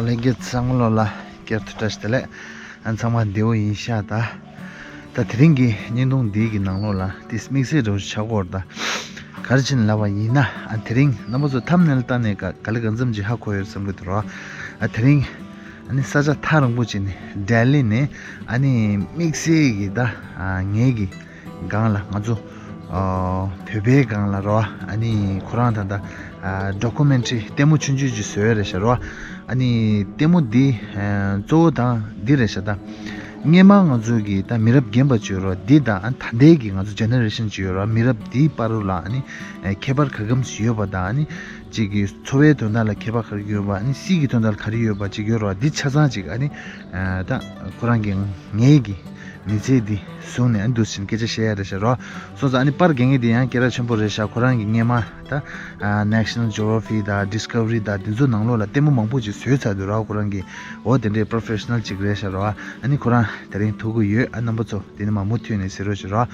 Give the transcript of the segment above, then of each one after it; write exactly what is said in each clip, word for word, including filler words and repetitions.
ལྷན་རྒྱས་ཚང་མ་ལོ་ལ་བསྐྱར་དུ་བཀྲ་ཤིས་བདེ་ལེགས། ཨ་ཚང་མ་བདེ་པོ་ཡིན་ཤག་ད། ད་དེ་རིང་གི་བརྙན་ཐུང་འདིའི་གི་ནང་ལོགས་ལ་དེ་དམིགས་བསལ་འདྲ་བོ་ཞིག་ཆགས་ཀྱི་ཡོད་རེད་ད། ག་རེ་བྱས་ནས་ལབ་པ་ཡིན་ན། ཨ་དེ་རིང་རྣམ་པ་ཚོ་ཐམ་ནེལ་བལྟས་ནས་ག་ག་ལེ་གང་འཚམ་ཅིག་ཧ་གོ་ཡོད་བསམ་གྱི་འདུག་ར། ཨ་དེ་རིང་ཨ་ནི་ས་ཆ་ཐག་རིང་པོ་ཅིག་ནས་ལྡི་ལི་ནས་ཨ་ནི་དམིགས་བསལ་གྱི་ད་ཨ་ངེད་ཀྱི་སྒང་ལ་ང་ཚོ་ཨ་བོད་པའི་སྒང་ལ་རོ། ཨ་ནི་ཁོ་རང་ད་ལྟ་ཨ་ཌོ་ཀུ་མེན་ཊ་རི་ལྟད་མོ་ཆུང་ཆུང་ཅིག་བཟོས་ཡོད་རེད་ཤག་རོ། ཨ་ནི་ལྟད་མོ་འདི་ཨ་གཙོ་བོ་དང་འདི་རེད་ཤག་ད། སྔོན་མ་ང་ཚོ་གི་ད་མི་རབས་རྒན་པ་ཅིག་ཡོད་རོ། འདི་དང་ཨ་ད་ལྟའི་གི་ང་ཚོ་ཇེ་ནེ་རེ་ཤན་ཅིག་ཡོད་རོ། མི་རབས་འདིའི་བར་རུ་ལ་ཨ་ནི་ཨ་ཁྱད་པར་ག་གམ་ཞིག་ཡོད་པ་དང་། ཨ་ནི་གཅིག་གི་འཚོ་བའི་དོན་དག་ལ་ཁྱད་པར་ག་རེ་ཡོད་པ། ཨ་ནི་སྲིད་ཀྱི་དོན་དག་ལ་ག་རེ་ཡོད་པ་ཅིག་ཡོད་རོ། འདི་ཆ་ཚང་ཅིག་ཨ་ནི་ཨ་ད་ཁོ་རང་གི་ངེད་ཀྱི་མི་ཚེ་འདི་བཟུང་ནས་ཨ་འདུག་སེ་སྐད་ཆ་བཤད་ཡ་རེད་ཤག་རོ། སོང་ཙང་ཨ་ནི་པར་རྒྱག་མཁན་དེ་ཡང་སྐད་གྲགས་ཆེན་པོ་རེད་ཤག་ཁོ་རང་གིས་སྔོན་མ་ད་ཨ་National Geography དང་Discovery དང་དེ་ཚོ་ནང་ལོགས་ལ་ལྟད་མོ་མང་པོ་ཅིག་བཟོས་ཚར་འདུག་རོ། ཁོ་རང་གིས་འོ་དེ་འདྲའི་པོ་རོ་ཕེ་ཤ་ནལ་ཅིག་རེད་ཤག་རོ། ཨ་ནི་ཁོ་རང་དེ་རིང་ཐུག་གི་ཡོད། ཨ་རྣམ་པ་ཚོ་དེ་ནས་མ་མུ་མཐུད་ནས་གཟིགས་རོགས་བྱེད་རོ།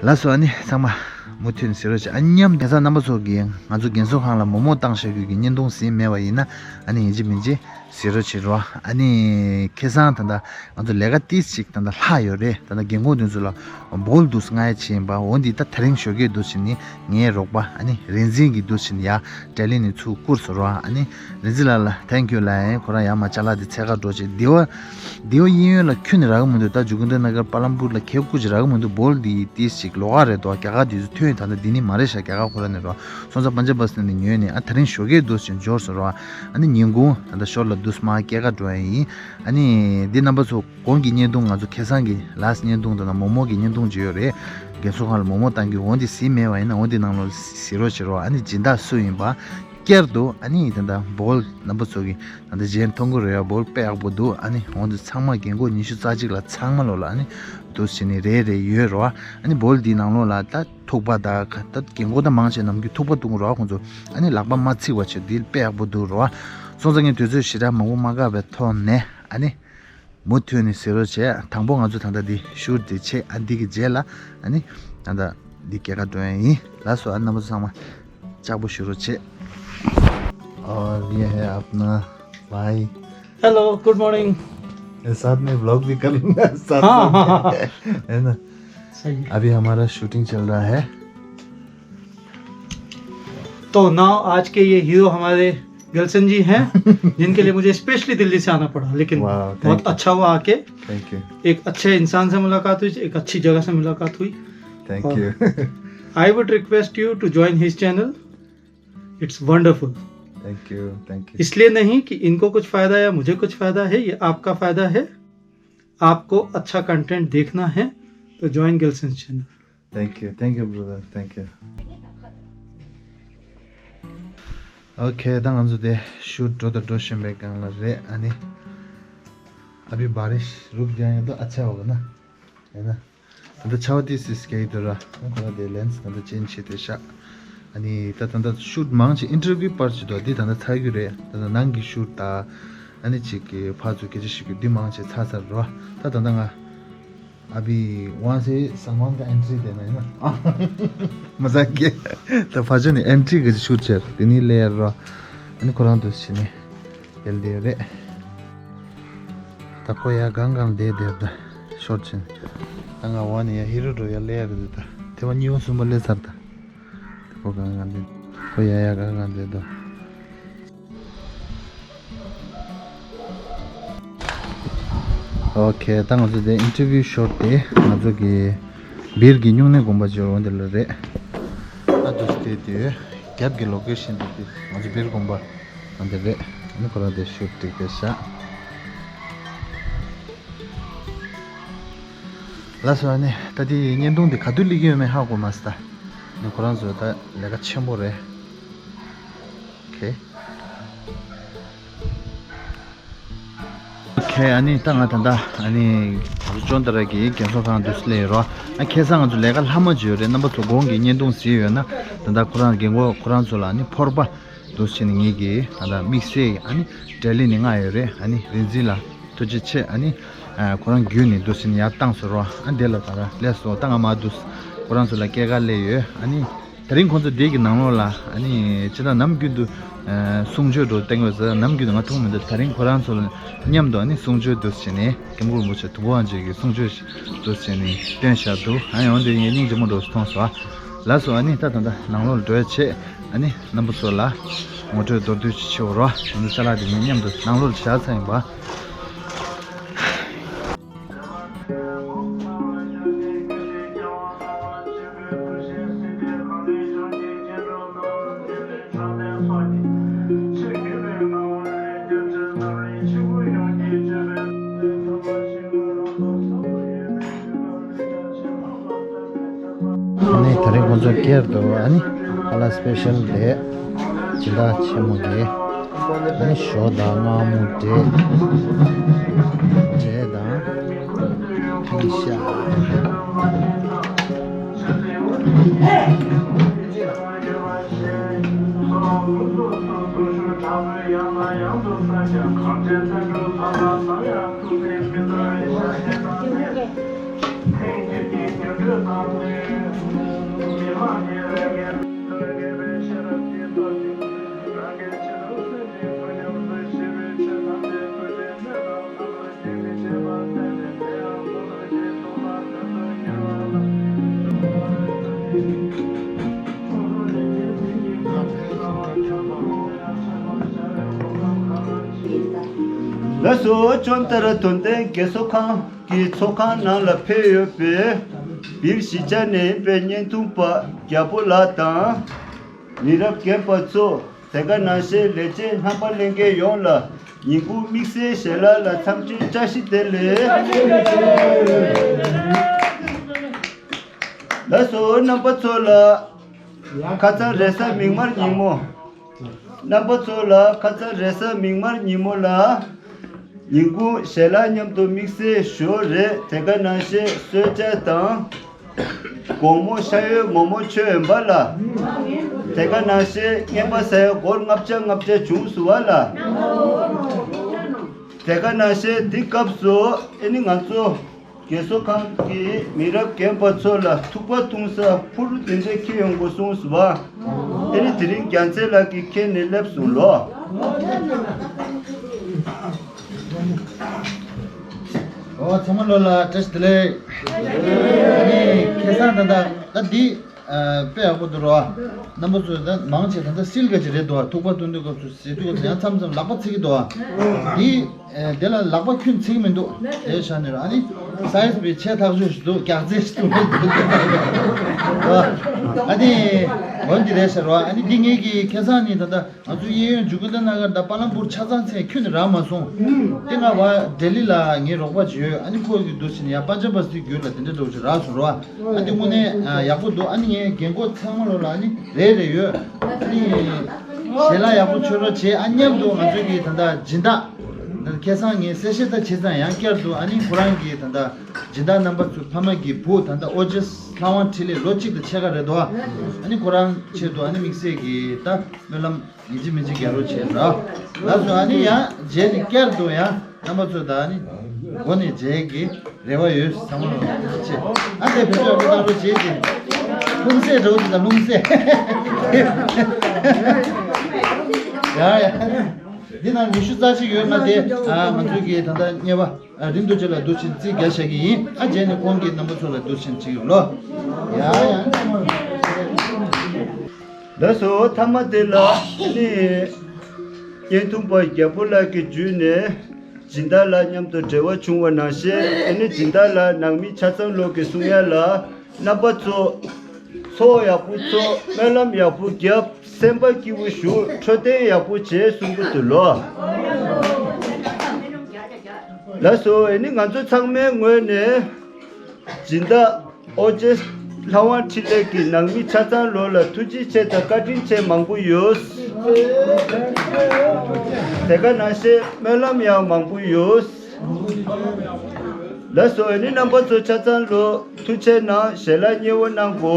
ལགས་སོ། ཨ་ནི་ཚང་མ་མུ་མཐུད་ནས་གཟིགས་རོགས་བྱེད། ཨ་ནི་མཉམ་དུ་ཁ་སང་རྣམ་པ་ཚོ་གིས་ང་ཚོ་རྒན་གསོ་ཁང་ལ་མོག་མོག་བཏང་བཞག་རྒྱུ་གི་བརྙན་ཐུང་གཟིགས་མེད་པ་ཡིན་ན། ཨ་ནི་ཡིན་གཅིག་མིན་གཅིག་གཟིགས་རོགས་བྱེད་རོ། ཨ་ནི་ཁ་སང་ད་ལྟ་ང་ཚོ་ལས་ཀ་ཏོག་ཙམ་ཅིག་ད་ལྟ་ལྷག་ཡོད་རེད། ད་ལྟ་རྒན་གོག་དེ་ཚོ་ལ་བོལ་འདུག་སེ་མངགས་ཡ་བྱས་ཡིན་པ། འོ་འདི་ད་དེ་རིང་ཞོགས་ཀས་འདུག་སེ་ནི་ངའི་རོགས་པ་ཨ་ནི་རིག་འཛིན་གྱིས་འདུག་སེ་ནི་ཡ་ལྡི་ལི་ནས་ཚུར་བསྐུར་སོང་རོ། ཨ་ནི་རིག་འཛིན་ལགས་ལ་ཐེང་ཀིའུ་ལབ་ཡིན། ཁོ་རང་ཡར་མར་ཅ་ལག་དེ་འཚོལ་ག་འགྲོ་བྱས། འདི་བ་འདི་བ་གཡས་གཡོན་ལ་ཁྱོན་ནས་རག་གི་མི་འདུག་ད་ཇོ་གིན་དར་ན་གར་པ་ལམ་པུར་ལ་ཁལ་བསྐུར་ཅིག་རག་གི་མི་འདུག་བོལ་འདི་ཏོག་ཙམ་ཅིག་ལོགས་ཀ་རེད་འདུག་རྒྱ་གར་དེ་ཚོ་ཐོན་ཡོད། ད་ལྟ་འདི་ནི་མ་རེད་ཤག་རྒྱ་གར་ཁོ་རང་ནས་རོ། སོང་ཙང་པན་ཇབ་བྷ་སི་ནས་ཉོས་ནས་ཨ་དེ་རིང་ཞོགས་ཀས་འདུག་སེ་འབྱོར་སོང་རོ། ཨ་ནི་ཉིན་གུང་ད་ལྟ་ཞོར་ལ་འདུག་སེ་མར་སྐྱེལ་ག་འགྲོ་ཡ་ཡིན། ཨ་ནི་འདི་རྣམ་པ་ཚོ་གོང་གི་བརྙན་ཐུང་ང་ཚོ་ཁ་སང་གི་ལཱ་སི་ཊི་བརྙན་ཐུང་དང་མོག་མོག་གི་བརྙན་ཐུང་ཅིག་ཡོད་རེད། རྒན་གསོ་ཁང་ལ་མོག་མོག་བཏང་རྒྱུ། འོ་འདི་གཟིགས་མེད་པ་ཡིན་ན་འོ་འདི་ནང་ལོགས་གཟིགས་རོགས་བྱེད་རོགས། ཨ་ནི་སྦྱིན་བདག་སུ་ཡིན་པ་བསྐྱར་དུ་ཨ་ནི་ད་ལྟ་བོལ་རྣམ་པ་ཚོ་གི་ད་ལྟ་གཞས་མཐོང་གི་རེད་ཡ། བོལ་དཔེ་ཡག་པོ་འདུག་ཨ་ནི་འོ་འདི་ཚང་མ་རྒན་གོག་ཉི་ཤུ་རྩ་གཅིག་ལ་ཚང་མ་ལོགས་ལ་ཨ་ནི་འདུག་སེ་ནི་རེ་རེ་ཡོད་རོ། ཨ་ནི་བོལ་འདི་ནང་ལོགས་ལ་ད་ཐུག་པ་ད་ག་ད་རྒན་གོག་ད་མང་ཆེ་ནམ་རྒྱུན་ཐུག་པ་བཏུང་རོ། ཁོང་ཚོ་ཨ་ནི་ལག་པ་མ་ཚིག་པ་བྱེད། འདི་དཔེ་ཡག་པོ་འདུག་རོ། སོང་ཙང་ངས་དུས་ཚོད་ཞེ་དྲག་མང་པོ་མ་བཀག་པའི་ཐོག་ནས་ཨ་ནི་མུ་མཐུད་ནས་གཟིགས་རོགས་བྱས། དང་པོ་ང་ཚོ་ད་ལྟ་འདི་ཤུཊ་འདི་བྱས། ཨ་འདི་གི་རྗེས་ལ་ཨ་ནི་ད་ལྟ་འདི་སྐྱེལ་ག་འགྲོ་ཡ་ཡིན། ལགས་སོ། ཨ་རྣམ་པ་ཚོ་ཚང་མ་ལྕགས་པོ་ཞུ་རོགས་བྱས། और ये है अपना भाई। Hello, good morning. ये साथ में व्लॉग भी कर लूंगा, साथ हाँ, साथ हाँ, में। हाँ। है ना? सही है। अभी हमारा शूटिंग चल रहा है। तो नाउ आज के ये हीरो हमारे गलसन जी हैं, जिनके लिए मुझे स्पेशली दिल्ली से आना पड़ा, लेकिन वाह, थैंक बहुत यू। अच्छा हुआ आके। Thank you. एक अच्छे इंसान से मुलाकात हुई, एक अच्छी जगह से मुलाकात हुई। थैंक और you. I would request you to join his channel. It's wonderful. Thank you, thank you. इसलिए नहीं कि इनको कुछ फायदा या मुझे कुछ फायदा है, ये आपका फायदा है। आपको अच्छा कंटेंट देखना है तो join Gelson's channel. Thank you, thank you, brother, thank you. Okay, ད་ང་ཚོ་དེ་ཤུཊ་འགྲོ་དང་འགྲོ་བཞིན་པའི་སྒང་ལ་རེད། ཨ་ནི་अभी बारिश रुक जाएगा तो अच्छा होगा ना, है ना? ད་ལྟ་ཆར་པ་ཏོག་ཙམ་རྒྱག་གི་འདུག་ར། ཁོ་ར་དེ་ལེན་སི་ད་ལྟ་ཅེན་ཇི་བྱས་བསྡད་ཤག་ཨ་ནི་ད་ད་ལྟ་ཤུཊ་མང་ཆེ་ཨིན་ཊར་བིའུ་པར་ཅིག་འདུག་འདི་ད་ལྟ་ཚར་རྒྱུ་རེད། ད་ལྟ་ནང་གི་ཤུཊ་དང་ཨ་ནི་ཅིག་གི་ཕར་ཚུར་སྐད་ཆ་བཤད་རྒྱུ་འདི་མང་ཆེ་ཚར་ཚར་ར། ད་ད་ལྟ་ང་अभी वहाँ से सलमान का एंट्री देना है ना? हाँ। मजाक किया। ད་ཕར་ཕྱོགས་ནས་ཨེན་ཊི་རི་གི་ཤུཊ་བྱས། དེ་ནི་ལེ་ཡར་ར། ཨ་ནི་ཁོ་རང་འདུག་སེ་བྱས་ནས་ཡལ་བསྡད་ཡོད་རེད། ད་ཁོ་ཡར་སྒང་སྒང་བསྡད་བསྡད་ད་ཤོར་ཕྱིན། ད་ང་འོག་ནས་ཡར་ཧི་རུ་འགྲོ་ཡ་སླེབས་ཡ་རེད། ད་ཐེངས་མ་གཉིས་པ་གསུམ་པ་སླེབས་ཚར། ད་ཁོ་སྒང་སྒང་བསྡད། ཁོ་ཡར་ཡར་སྒང་སྒང་བསྡད་འདུག་ཨོ་ཁེ། ད་ང་ཚོ་དེ་ཨིན་ཊར་བིའུ་ཤོཊ་དེ་ང་ཚོ་གི་སྦིར་གྱི་སྨྱུང་གནས་དགོན་པ་ཅིག་འོ་འདི་ལ་རེད། ཨ་འདུག་སེ་བསྡད་དུས་རྒྱབ་ཀྱི་ལོ་ཀེ་ཤན་དེ་དེ་ང་ཚོ་སྦིར་དགོན་པ་འོ་འདི་རེད། ཨ་ནི་ཁོ་རང་དེ་ཤུཊ་ཅིག་བྱས་ཤག་ལགས་སོ། ཨ་ནི་ད་དེ་བརྙན་ཐུང་དེ་ག་དུས་སླེབས་ཀྱི་ཡོད་མེད་ཧ་གོ་མ་སོང་། ད་ཨ་ནི་ཁོ་རང་ཚོ་ད་ལས་ཀ་ཆེན་པོ་རེད། ཨོ་ཁེ། ཨོ་ཁེ། ཨ་ནི་ད་ང་ད་ལྟ་ཨ་ནི་ཇོན་ཏ་ར་གི་རྒན་གསོ་ཁང་དུ་སླེབས་ཡོད་རོ། ཨ་ཁ་སང་ང་ཚོ་ལས་ཀ་ལྷག་མ་ཅིག་ཡོད་རེད། རྣམ་པ་ཚོ་གོང་གི་བརྙན་ཐུང་གཟིགས་ཡོད་ན་ད་ལྟ་ཁོ་རང་རྒན་གོག་ཁོ་རང་ཚོ་ལ་ཨ་ནི་ཕོར་པ་འདུག་སེ་བྱས་ནས་ངེད་ཀྱི་ད་ལྟ་དམིགས་བསལ་ཨ་ནི་ལྡི་ལི་ནས་མངགས་ཡོད་རེད། ཨ་ནི་རིག་འཛིན་ལགས་ཐུགས་རྗེ་ཆེ། ཨ་ནི་ཨ་ཁོ་རང་བརྒྱུད་ནས་འདུག་སེ་བྱས་ནས་ཡར་བཏང་སོང་རོ། ཨ་འདི་ལ་ད་ལྟ་སླེབས་སོང་། ད་ང་མར་འདུག་ཁོ་རང་ཚོ་ལ་སྐྱེལ་ག་སླེབས་ཡོད། ཨ་ནི། དེ་རིང་ཁོང་ཚོ་འདི་གི་ནང་ལོགས་ལ་ཨ་ནི་ཅི་ད་ནམ་རྒྱུན་དུ་ཨ་གསུང་ཆོས་འགྲོ་བསྟན་དགོས་ཟེར། ནམ་རྒྱུན་དུ་ང་ཐུག་མི་འདུག་དེ་རིང་ཁོ་རང་ཚོ་ལ་མཉམ་དུ་ཨ་ནི་གསུང་ཆོས་འདུག་བྱས་ནས་སྐྱབས་མགོན་རིན་པོ་ཆེ་ཐུབ་དབང་ཅན་གྱི་གསུང་ཆོས་འདུག་བྱས་ནས་བཏོན་བཞག་འདུག་ཨ་ཡོང་དུས་ངས་སྙིང་རྗེ་མོ་འགྲོ་མཐོང་སོང་ཨ། ལགས་སོ། ཨ་ནི་ད་ད་ད་ནང་ལོགས་ལ་འགྲོ་ཡ་ཆེད་ཨ་ནི་རྣམ་པ་ཚོ་ལ་ངོ་སྤྲོད་མདོར་བསྡུས་ཅིག་བྱེད་འོ་རོགས། ང་ཚོ་ཅ་ལག་དེ་ངས་མཉམ་དུ་ནང་ལོགས་ལ་བཞག་ཚར་ཡིན་པ། ཨ་ནི་དེ་རིང་ཁོང་ཚོ་སྒེར་དུ་ཨ་ནི་ཧ་ལ་སི་པེ་ཤལ་རེད། སྦྱིན་བདག་ཆེན་མོ་རེད། ཨ་ནི་ཞོ་དང་མངར་མོ་འབྲས། འབྲས་དང་ཐུན་ཤ། ལགས་སོ། ཅོན་ཏ་ར་དོན་ལྡན་རྒས་གསོ་ཁང་གི་ཚོགས་ཁང་ནང་ལ་ཕེབས་ཡོད་པའི་བིར་གཞིས་ཆགས་ནས་ཡིན་པའི་བརྙན་ཐུང་པ་རྒྱལ་པོ་ལགས་དང་། མི་རབས་རྒན་པ་ཚོ། དེ་ག་ནང་བཞིན་ལས་བྱེད་རྣམ་པ་ལྷན་རྒྱས་ཡོངས་ལ་ཉིན་གུང་དམིགས་བསལ་ཞལ་ལག་ལ་འཚམས་འདྲི་བཀྲ་ཤིས་བདེ་ལེགས། ལགས་སོ། རྣམ་པ་ཚོ་ལ་ཁ་སང་རེས་གཟའ་མིག་དམར་ཉིན་མོ། རྣམ་པ་ཚོ་ལ་ཁ་སང་རེས་གཟའ་མིག་དམར་ཉིན་མོ་ལ་ཉིན་གུང་ཞལ་ལག་མཉམ་དུ་དམིགས་བསལ་ཞོ་རེད། དེ་ག་ནང་བཞིན་གསོལ་ཇ་དང་། དགོང་མོ་ཤ་ཡོད་མོག་མོག་མཆོད་ཡོན་པ་ལ། དེ་ག་ནང་བཞིན་རྔན་པ་ཟ་ཡ་སྒོར་ལྔ་བརྒྱ་ལྔ་བརྒྱ་བྱུང་སོང་བ་ལ། དེ་ག་ནང་བཞིན་འདི་སྐབས་སུ་ཨེ་ནི་ང་ཚོ་རྒས་གསོ་ཁང་གི་མི་རབས་རྒན་པ་ཚོ་ལ་ཐུག་པ་འཐུང་ས་ཕུར་འདི་འདྲ་འཁྱེར་ཡོང་དགོས་གསུངས་སོང་བ། ཨེ་ནི་དེ་རིང་རྒྱལ་མཚན་ལགས་ཀྱིས་འཁྱེར་ནས་སླེབས་སོང་ལོ། ཨོ་ཚང་མ་ལོ་ལ་བཀྲ་ཤིས་བདེ་ལེགས། ཨ་ནི་ཁ་སང་ད་ལྟ་ད་འདི་ཨ་དཔེ་ཡག་པོ་འདུག་རོ། རྣམ་པ་ཚོས་ད་མང་ཆེ་ད་ལྟ་སིལ་ག་ཅིག་རེད་འདུག་ཐུག་པ་འཐུང་དུས་སྐབས་སུ་ཟས་དུས་སྐབས་སུ་ཡང་མཚམས་མཚམས་ལག་པ་འཚིག་གི་འདུག་ཨ། འདི་ཨ་དེ་ལ་ལག་པ་ཁྱོན་འཚིག་མི་འདུག་དེ་ཤ་ནི་རོ། ཨ་ནི་སའི་ཛི་བི་ཆེ་ཐག་ཆོད་ཞིག་འདུག་རྒྱག་རྩེ་ཞིག་འདུག་ཨ་ནི་འོན་ཏེ་རེད་ཤག་རོ། ཨ་ནི་འདི་ངེད་ཀྱི་ཁ་སང་ནི་ད་ལྟ། ང་ཚོ་གཡས་གཡོན་འཇུ་གུ་ད་ན་གར་ད་པ་ལམ་པུར་ཆ་ཚང་ཚད་ཁྱོན་ནས་རག་མ་སོང་། དེ་སྔ་བ་ལྡི་ལི་ལ་ངའི་རོགས་པ་ཅིག་ཡོད། ཨ་ནི་ཁོ་གིས་འདུག་བྱས་ནས་ཡ་པན་ཇ་བ་སི་བརྒྱུད་ལ་དེ་འདྲ་འགྲོ་ཅིག་རག་སོང་རོ། ཨ་འདི་དངོས་གནས་ཡག་པོ་འདུག་ཨ་ནི་ངའི་རྒན་གོག་ཚང་མ་ལོ་ལ་ཨ་ནི་རེ་རེ་ཡོད། ཨ་ནི་ཞལ་ལག་ཡག་པོ་མཆོད་རོགས་བྱེད། ཨ་མཉམ་དུ་ང་ཚོ་གི་ད་ལྟ་སྦྱིན་བདག་ཁ་སང་ངས་གསལ་བཤད་ད་བྱས་ཙང་ཡང་བསྐྱར་དུ་ཨ་ནི་ཁོ་རང་གི་ད་ལྟ་སྦྱིན་བདག་རྣམ་པ་ཚོ་ཕ་མ་གི་བུ་ད་ལྟ་ཨོ་ཇེ་ལྷ་དབང་འཕྲིན་ལས་ལོ་གཅིག་དང་ཕྱེད་ཀ་རེད་དོ། ཨ་ནི་ཁོ་རང་ཆེད་དུ་ཨ་ནི་དམིགས་བསལ་གྱི་ད་སྨོན་ལམ་ཡིན་གཅིག་མིན་གཅིག་རྒྱག་རོགས་བྱས་ར། ལགས་སོ། ཨ་ནི་ཡང་རྗེས་ནས་བསྐྱར་དུ་ཡང་རྣམ་པ་ཚོ་དང་ཨ་ནི་སྒོ་ནས་མཇལ་གྱི་རེ་བ་ཡོད། ཚང་མ་ལ་ཆེ། ཨ་དེ་བེད་སྤྱོད་བཏང་རོགས་བྱེད་ཀྱི། ལྷུང་བཟེད་འགྲོ་འདི་དང་ལྷུང་བཟེད། ཡ་ཡ། འདི་ནང་ཉི་ཤུ་རྩ་གཅིག་ཡོད་ན་དེ་ཨ་ང་ཚོའི་གི་ད་ལྟ་གཉེར་པ་ཨ་རིན་རྡོ་རྗེ་ལ་འདུག་ཕྱིན་རྩིས་རྒྱག་བཞག་གི་ཡིན། ཨ་རྗེས་ནས་ཁོང་གིས་རྣམ་པ་ཚོ་ལ་འདུག་ཕྱིན་ཅིག་ཡོང་ལོ། ཡ་ཡ། ལགས་སོ། མཐའ་མ་དེ་ལ་ཨ་ནི་བརྙན་ཐུང་པ་རྒྱལ་པོ་ལགས་ཀྱི་བརྒྱུད་ནས་སྦྱིན་བདག་ལགས་མཉམ་དུ་འབྲེལ་བ་བྱུང་བ་ནང་བཞིན་ཨ་ནི་སྦྱིན་བདག་ལགས་ནང་མི་ཆ་ཚང་ལོག་གི་གསུང་ཡ་ལ་རྣམ་པ་ཚོ་ཚོགས་ཡག་པོ་ཚོགས། སྨོན་ལམ་ཡག་པོ་རྒྱབ། སེམས་པ་སྐྱིད་པོ་བཞུགས། འཕྲོད་བསྟེན་ཡག་པོ་བྱེད་གསུང་གི་འདུག་ལོ། ལགས་སོ། ཨེ་ནི་ང་ཚོ་ཚང་མའི་ངོས་ནས་སྦྱིན་བདག་ཨོ་ཇེ་ལྷ་དབང་འཕྲིན་ལས་ཀྱི་ནང་མི་ཆ་ཚང་ལོ་ལ་ཐུགས་རྗེ་ཆེ་དང་བཀའ་དྲིན་ཆེ་མང་པོ་ཡོད། དེ་ག་ནང་བཞིན་སྨོན་ལམ་ཡང་མང་པོ་ཡོད། ལགས་སོ། ཨེ་ནི་རྣམ་པ་ཚོ་ཆ་ཚང་ལོ་ཐུགས་རྗེ་གནང་། ཞལ་ལག་མཉེས་པོ་གནང་གོ།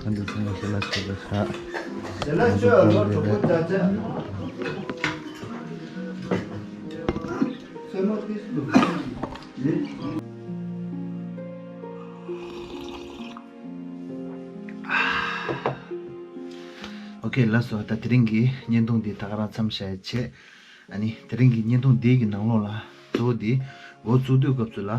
ཨ་འདི་ཚང་མ་ཞལ་ལག་མཆོད་པ་ཞག་དེ་ལ་ཤོད་ལོ་གྲོགས་པོ་ད་ཆ། སེ་མོ་ཏིས་ལུ། ཨོ་ཁེ། ལགས་སོ། ད་དེ་རིང་གི་བརྙན་ཐུང་འདི་ད་ག་རང་མཚམས་བཞག་ཡ་བྱས། ཨ་ནི་དེ་རིང་གི་བརྙན་ཐུང་འདི་གི་ནང་ལོགས་ལ་གཙོ་བོ་འདི་འགོ་བཙུགས་དུས་སྐབས་སུ་ལ།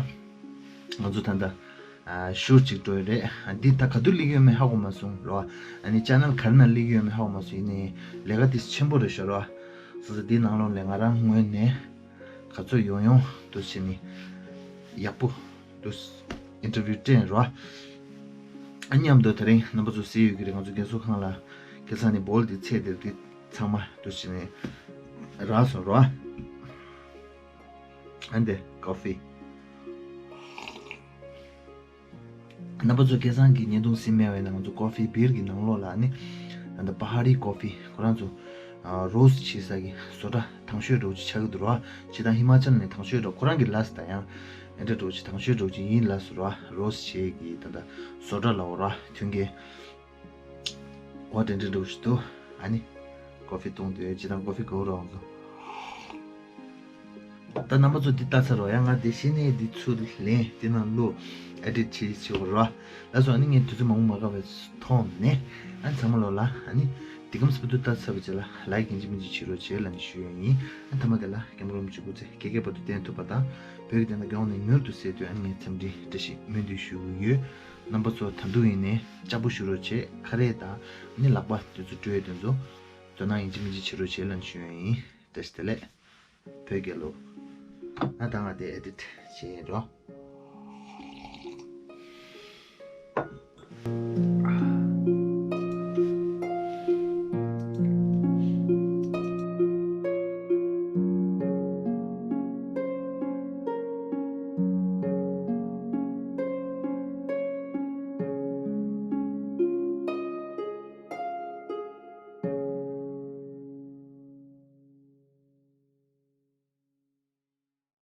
ང་ཚོ་ད་ལྟ་ཨ་ཤུར་ཅིག་འགྲོ་ཡི་རེད། ཨ་འདི་ད་ག་དུས་སླེབས་ཡོད་མེད་ཧ་གོ་མ་སོང་རོ། ཨ་ནི་ཅེ་ནལ་ག་རེ་ནང་སླེབས་ཡོད་མེད་ཧ་གོ་མ་སོང་། ཡིན་ནའི་ལས་ཀ་དེ་ཆེན་པོ་རེད་ཤག་རོ། སོ་སོ་འདི་ནང་ལོགས་ལ་ང་རང་ངོས་ནས་ག་ཚོད་ཡོང་ཡོང་འདུག་བྱས་ནས་ཡག་པོ་འདུག་ཨིན་ཊར་བིའུ་སྤྲད་རོ། ཨ་མཉམ་དུ་དེ་རིང་རྣམ་པ་ཚོ་གཟིགས་ཡོད་ཀྱི་རེད། ང་ཚོ་རྒན་གསོ་ཁང་ལ་སྐལ་བཟང་ནས་བོལ་དེ་ཚད་དེར་དེ་ཚང་མ་འདུག་བྱས་ནས་རག་སོང་རོ། ཨ་འདི་ཀོ་ཕི། རྣམ་པ་ཚོ་སྐལ་བཟང་གི་བརྙན་ཐུང་གཟིགས་མེད་པ་ཡིན་ན། ང་ཚོ་ཀོ་ཕི་བིར་གྱི་ནང་ལོགས་ལ་ནི་ད་ལྟ་པ་ཧ་རི་ཀོ་ཕི་ཁོ་རང་ཚོ་ཨ་རོ་སི་ཊི་བྱེད་ས་གི་བཟོ་གྲྭ་དང་ཤོས་འདྲ་བོ་ཅིག་ཆགས་ཀྱི་འདུག་རོ། སྤྱིར་བཏང་ཧི་མ་ཅལ་ནས་དང་ཤོས་འདྲ་བོ། ཁོ་རང་གི་ལབ་ས་ད་ཡང་ཨེ་འདྲ་འདྲ་བོ་ཅིག་དང་ཤོས་འདྲ་བོ་ཅིག་ཡིན་ལབ་སོང་རོ། རོ་སི་ཊི་གི་ད་ལྟ་བཟོ་གྲྭ་ལབ་དགོས་རོ། མཐུན་རྐྱེན། འོ་དེ་འདྲ་འདྲ་བོ་ཞིག་འདུག་ཨ་ནི་ཀོ་ཕི་བཏུང་དུས་ཇི་ལྟར་ཀོ་ཕི་དགའ་པོ་རང་ཚོ། ད་རྣམ་པ་ཚོ་འདི་ལྟ་ཚར་རོ། ཡང་ང་དེ་ཤེས་ནས་འདི་ཚུར་ལེན་འདི་ནང་བླུགས་ཨེ་ཌིཊ་བྱེད་བྱེད་དགོས་རོ། ལགས་སོ། ཨ་ནི་ངས་དུས་ཚོད་མང་པོ་མ་བཀག་པའི་ཐོག་ནས་ཨ་ནི་ཚང་མ་ལོ་ལ་ཨ་ནི་འདི་གམ་སྤུ་དུ་ལྟ་ཚར་བ་བྱས་ལ་ལའིཀ་ཡིན་གཅིག་མིན་གཅིག་བྱེད་རོགས་བྱེད་ལབ་ནས་ཞུ་ཡོད་ཡིན། ཨ་མཐའ་མ་དེ་ལ་ཀེམ་རུམ་གཅིག་པུ་ཚེ་ཁེ་ཁེ་བར་དུ་བསྟན་ཐུབ་པ་དང་བོད་ཀྱི་བསྟན་པ་མགྱོགས་ནས་མྱུར་དུ་གསལ་དུས་ཨ་ནི་ངས་འཚམས་འདྲི་བཀྲ་ཤིས་སྨོན་འདུན་ཞུ་གི་ཡོད། རྣམ་པ་ཚོ་ད་དུང་ཡིན་ནའི་ལྕགས་པོ་ཞུ་རོགས་བྱེད། ཁ་རས་དང་ནི་ལག་པ་དེ་ཚོ་བཀྲུ་ཡས་དེ་ཚོ་དོ་སྣང་ཡིན་གཅིག་མིན་གཅིག་བྱེད་རོགས་བྱེད་ལབ་ཞུ་ཡ་ཡིན། བཀྲ་ཤིས་བདེ་ལེགས། བོད་རྒྱལ་ལོ། ང་ད་ང་དེ་ཨེ་ཌིཊ་བྱེད་ཡིན་རོ།